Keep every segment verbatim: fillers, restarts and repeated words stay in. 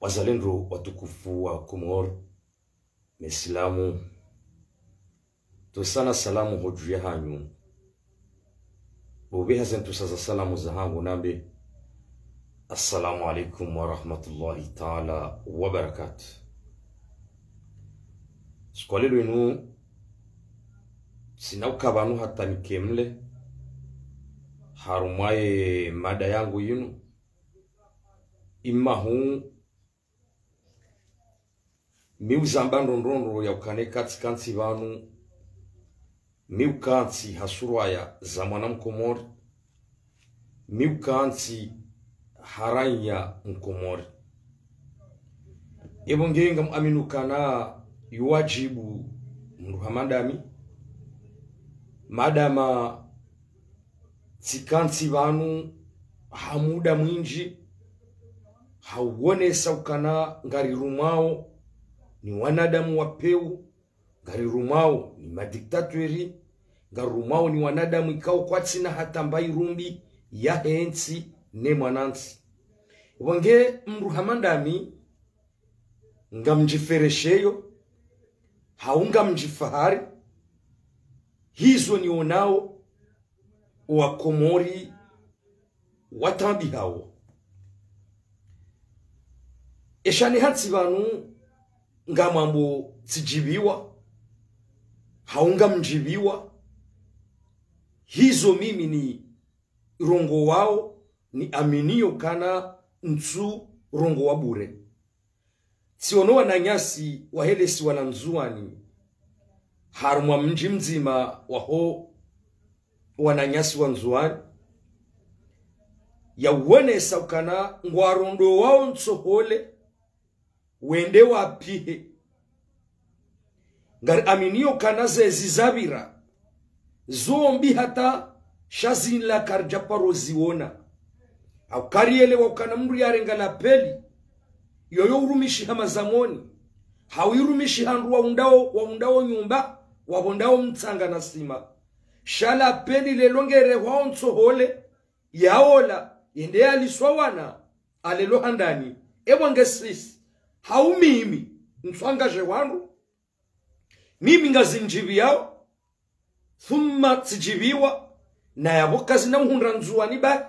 Wazalendo watukufu wa Komori, Mesilamu, ntsusana salamu hodju yahanyu. Upveha ze ntsusa za salamu zahangu nambe, Assalamu alaikum wa rahmatullahi ta'ala wa barakatuh. Siku ya leo inu, tsina uka pvanu hata nikemle, harumwa ye mada yangu yinu, imahu mi uzamba ndrongoo ya ukana eka tsikantsi pvanu, mi ukantsi ha surwa ya za mwana Mkomori, mi ukantsi ha raiya Mkomori. Epvo nge ngamwamini ukana yo wadjibu mndru hama ndami, madama tsikantsi pvanu ha muda mwindji, ha uonesa ukana ngarirumwao ni wanadamu wa pewu, ngarirumwao ni madiktateri, ngarirumwao ni wanadamu ikao kwatsina hata mba irumbi yahe ntsi ne mwanantsi. Epvo nge mndru hama ndami, ngamdjiferesheyo, hau ngamdjifahari, hizo nionao Wakomori watabihao. Esha nihantsi pvanu ngamwambo tsidjibiwa, hau ngamdjibiwa, hizo mimi nirongowao, niaminio ukana ntsurongowa bure. Tsiono wananyasi wahe lesiwa la Ndzuwani, harumwa mdji mdzima waho wananyasi wa Ndzuwani, ya uonesa ukana ngwarondowao ntsohole, wende wapvihe. Ngariaminio ukana zezi zapvira, zo mbi hata sha zila karidja paro ziona. Hau karielewa ukana mndru yarenga lapeli, yoyo urumishiha mazamoni, hau irumishiha ndru waundao, waundao nyumba, wapvondao mtsanga na sima. Sha lapeli lelo ngerehwao ntsohole, yaola, yende yaliswa wana, alelwa handani. Epvo nge sisi, hau mimi, ntswangadje wandru, mimi ngazindjibiyao, thumma tsidjibiwa, na yapvo kazina uhundra Ndzuwani bahi,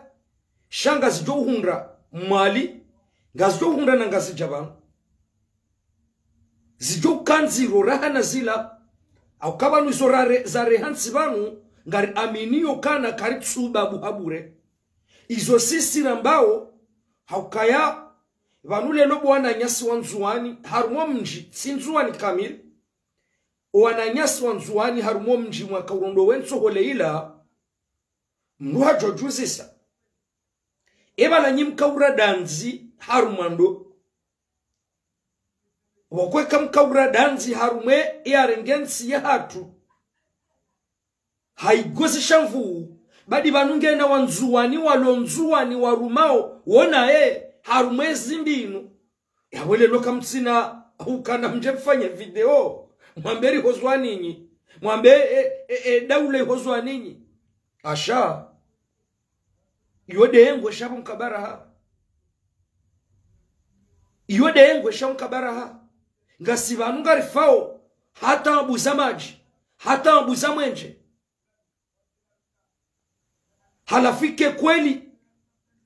sha ngazidjo uhundra Mwali, ngazidjo uhundra na Ngazidja pvanu. Zidjo uka ndziro raha na zila, hauka pvanu izo rare-, zareha ntsi pvanu, ngariaminio ukana karitsuba buha bure. Izo sisi rambao, haukaya, pvanu lelo bo wananyasi wa Ndzuwani, harumwa mdji, tsi Ndzuwani kamili. O wananyasi wa Ndzuwani harumwa mdji mwaka urondowe ntsohole ila, mndru hadjo djuzisa. Epvala nyi mkaura dandzi harumwa ndo. Wakweka mkaura dandzi harumwe yarenge ntsi yahatru. Haigozisha nvuu, badi pvanu ngena wa Ndzuwani, walo Ndzuwani, warumao, wona e, harumwe zimbinu. Yapvo lelo kamtsina ukana mdje mfanye video, mwambe rihozwa ninyi, mwambe e, e, e, daula ihozwa ninyi. Asha, iyo de ngwe sha pvo mkabaraha. Iyo de ngwe sha mkabaraha. Ngasi pvanu ngarifao, hata abuza madji, hata abuza mwenje. Halafu ike kweli,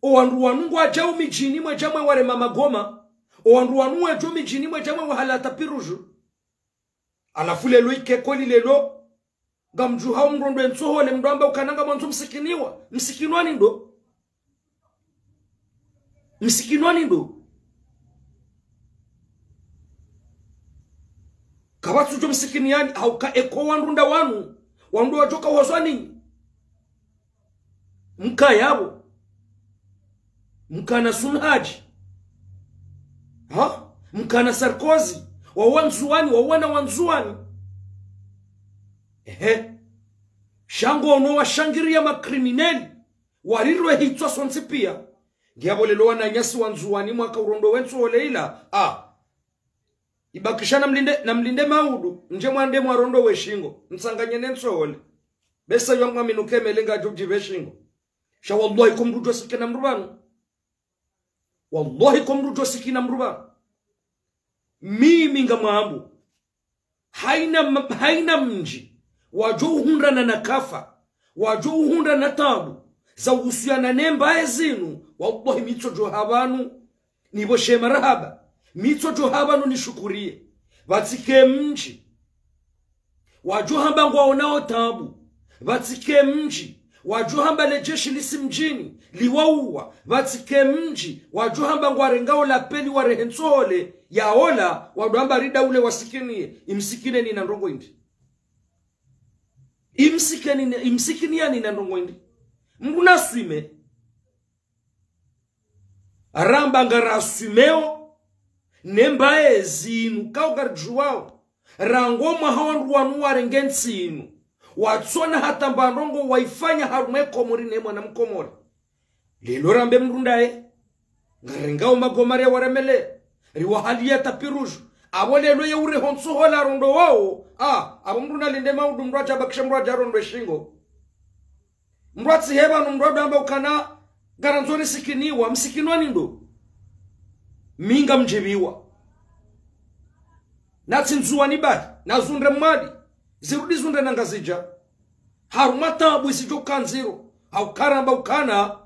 o wandru wanu ngwadjao midjini mwedja mwe warema magoma, o wandru wanu wedjo midjini mwedja mwe wahala tapis rouge. Halafu lelo ike kweli lelo, ngamdjuhao mndru ndo entsohole mndru amba ukana ngamwandzo msikiniwa, msikinwani ndo. Msikinwani ndo. Kapvatsu djo msikiniyani, hauka eko wandru nda wanu, wandru wadjoka wazwa ninyi. Mka yapvo. Mkana Sun Hadji. Ha? Mkana Sarkozy. Wa wa Ndzuwani, wa wana wa Ndzuwani. Ehe. Sha ngo ono washangiriya makrimineli. Warirwe hitswa sontsi piya. Ngiyapvo lelo wananyasi wa Ndzuwani mwaka urondowe ntsohole ila. Ah. Ibakisha namlinde, namlinde maudu, ndje mwande mwarondowe shingo, mtsanganye ne ntsohole. Besa yo mwaminu kemele ngadjo djipve shingo. Sha wallahi ko mndru djo sikina mndru pvanu. Wallahi ko mndru djo sikina mndru pvanu. Mimi ngamwambo, haina m-, haina mdji wadjo uhundrana na kafa, wadjo uhundrana na tabu, za uhusuyana ne mbaye zinu, wallahi mi ntsodjo hapvanu nipvoshe marahaba, mi ntsodjo hapvanu nishukuriye. Pvatsike mdji wadjo hamba ngwaonao tabu, pvatsike mdji wadjo hamba le jeshi lisi mdjini, liwauwa, pvatsike mdji wadjo hamba ngwarengao lapeli warehe ntsohole, yaola, wadjo hamba rida ule wasikiniye, imsikiniyani na ndrongo hindri. Imsikini-, imsikiniyani na ndrongo hindri. Mdru naswime. Ramba ngaraswimeo, ne mbaye zinu kao ngaridjuwao. Rangu mwaha wandru wanu warenge ntsi inu, watsona hata mba ndrongo waifanya harumwa ye Komori ne mwana Mkomori. Lelo rambe mdru ndaye, ngarengao magoma riya waremele, riwahaliya tapis rouge. Apvo lelo ye ureho ntsohole arondo wao, ah, apvo mdru nalinde maudu mdru adja bakisha mdru adja arondo eshingo. Mdru atsihe pvanu mdru wadjo amba ukana ngarandzo risikiniwa, msikinwa ni ndo. Mi ngamdjipviwa. Natsi Ndzuwani bahi, nazundre Mwali, zirudi zundre na Ngazidja. Harumwa tabu isidjo ka ndziro, hauka ramba ukana,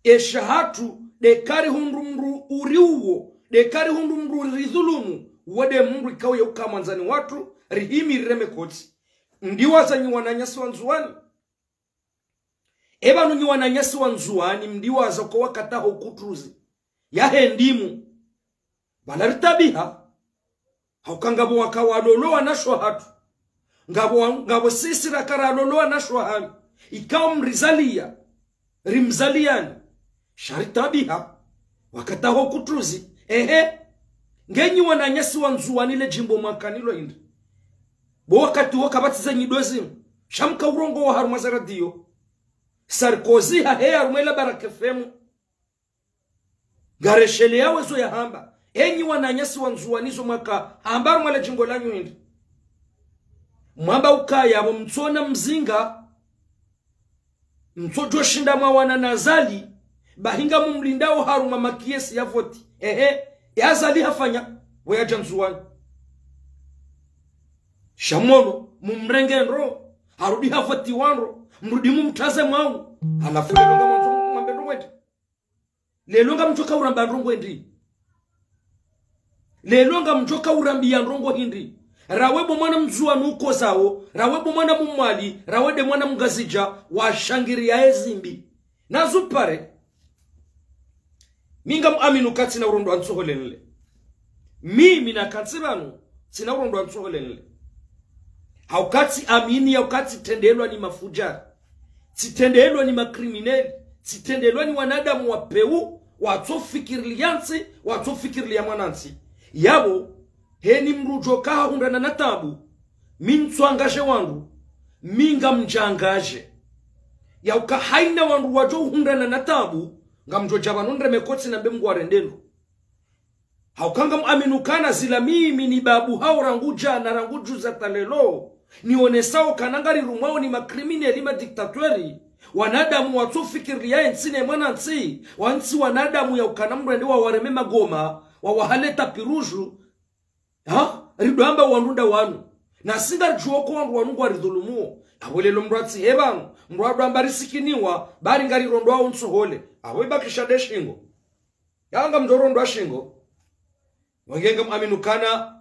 esha hatru, de kari hundru mdru uri uwo, de kari hundru mdru uri dhulumu, uwo de mdru ikao ye uka mwandzani watru, rihimi rireme kotsi. Mdiwaza nyi wananyasi wa Ndzuwani. Epvanu nyi wananyasi wa Ndzuwani mdiwaza ko wakataho kutruzi yahe ndimu. Pvala ritabiha. Hauka ngapvo waka walolowa na sho hatru. Ngapvo wa-, ngapvo sisi raka ralolowa na sho hanyu. Ikao mrizaliya. Rimzaliyani. Sha ritabiha. Wakataho kutruzi. Ehe. Nge nyi wananyasi wa Ndzuwani le djimbo mwakanilo hindri. Bo wakati wo kapvatsi ze nyido zinu. Sha mka urongowa harumwa ze radio. Sarkozy hahe harumwa ela Baraka F M. Ngaresheleyao ezo yahamba. Enyi wananyasi wa Ndzuwani zo mwaka hamba harumwa le djimbo lanyu hindri. Mwamba ukaya pvo mtsona mzinga. Mtsodjo shinda mwawana na Azali, bahi ngamumlindao harumwa makesi ya voti. Ehe, ya Azali hafanya, pvo yadja Ndzuwani. Sha mwono, mumrenge ndro, harudi havotiwa ndro, mrudi mumtraze mwangu. Halafu lelo ngamwandzo mwambe ndrongo hindri. Lelo ngamdjoka uramba ndrongo hindri. Lelo ngamdjoka urambiya ndrongo hindri. Rawe bo mwana Mndzuwani ukozao, rawe bo mwana Mmwali, rawe de mwana Mngazidja, washangiriya ezimbi. Nazupare. Mi ngamwaminu ka tsina urondwa ntsohole nile. Mimi nakantsi pvanu, tsina urondwa ntsohole nile. Hauka tsiamini ya uka tsitrendelwa ni mafudjari. Tsitrendelwa ni makrimineli. Tsitrendelwa ni wanadamu wa pewu, watsofikiriliya ntsi, watsofikiriliya mwanantsi. Yapvo, heni mdru djo kahahundrana na tabu, mi ntsuangadje wandru, mi ngamdjangadje. Ya uka haina wandru wadjo hundrana na tabu, ngamdjo dja pvanu nreme kotsi nambe Mngu arende ndro. Hauka ngamwaminu kana zila mimi nibabuhao rangu djana rangu djuzi hata lelo, nionesao kana ngarirumwao ni makrimineli madiktatweri, wanadamu watsofikiriliya entsi ne mwanantsi, wantsi wanadamu ya ukana mdru ende wawareme magoma, wawahale tapis rouge, ha? Ridjo amba wandru nda wanu. Nasi ngaridjuo ko wandru wanu ngwaridhulumuo. Apvo lelo mdru atsihe pvanu, mdru adjo amba risikiniwa, bari ngarirondwao ntsohole. Apvo ibakisha de shingo. Yanga mdjo rondwa shingo. Wangenge mwaminu kana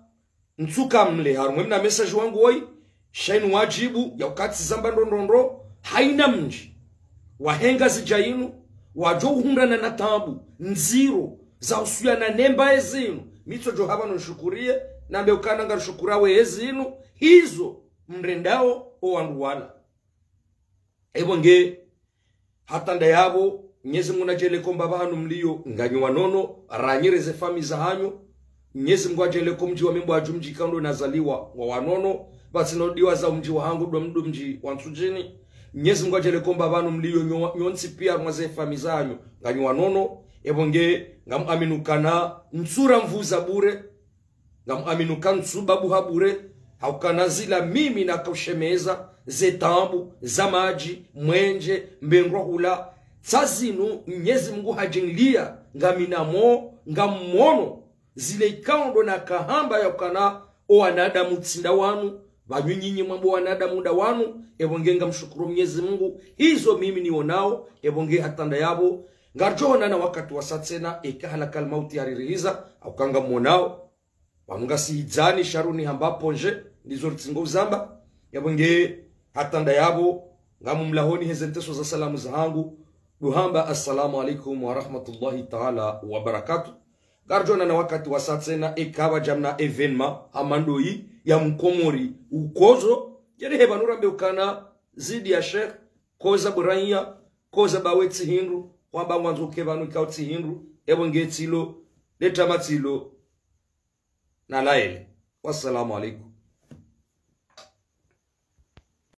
ntsuka mle, harumwa mna message wangu woyi, sha inu wadjibu, ya uka tsizamba ndrondrondro, haina mdji wahe Ngazidja inu, wadjo hundrana na tabu, ndziro, za usuyana ne mbaye zinu, mi ntsodjo hapvanu nshukuriye, nambe ukana ngarishukurawo ezinu, hizo, mrendao, o wandru wala. Epvo nge, hata nda yapvo, Mnyezi Mngu nadjaanlie ko mbapvi hanu mliyo, nganyi wanono, ranyire ze famiyi zahanyu, Mnyezi Mngu adjaanlie ko mdji wa mi mbwa dju mdji kando nazaliwa wa wanono, pvatsina udiwaza mdji wahangu ndo mdru mdji wa Ntsudjini. Mnyezi Mngu adjaanlie ko mbapvi hanu mliyo nyo-, nyontsi piya mwa ze famiyi zahanyu, nganyi wanono, epvo nge, ngamwaminu kana, ntsura mvuza bure, ngamwaminu ka ntsubabuha bure, hauka na zila mimi nakaushemeza, ze tabu, za madji, mwenje, mbendrwa hula, tsa zinu Mnyezi Mngu hadjinliya, ngamina mo, ngammono, Zile ikao ndo nakahamba ya ukana o wanadamu tsi nda wanu, pvanu nyinyi mwambo wanadamu nda wanu, epvo nge ngamshukuru Mwenyezi Mungu, hizo mimi nionao, epvo nge hata ndayapvo, ngaridjo onana wakati wasa tsena, eka halakal mauti yaririhiza, au ka ngamwonao. Pvanu ngasi hidzani sha runi hamba pvondze, ndizo ritsingo uzamba, epvo nge hata ndayapvo, ngamumlahoni heze nteso za salamu zahangu, ndo hamba assalamu alaikum wa rahmatullahi ta'ala wa barakatuh. Ngaridjo onana wakati wasa tsena eka pvadja mna événement hama ndoyi ya mkomori ukodzo. Djeri he pvanu rambe ukana zidi ya Sheikh, koza buraiya, koza bawe tsi hindru, kwamba ngwandzo uke pvanu ikao tsi hindru, epvo nge tsilo, leta matsilo, na laele. Wassalamu alaikum.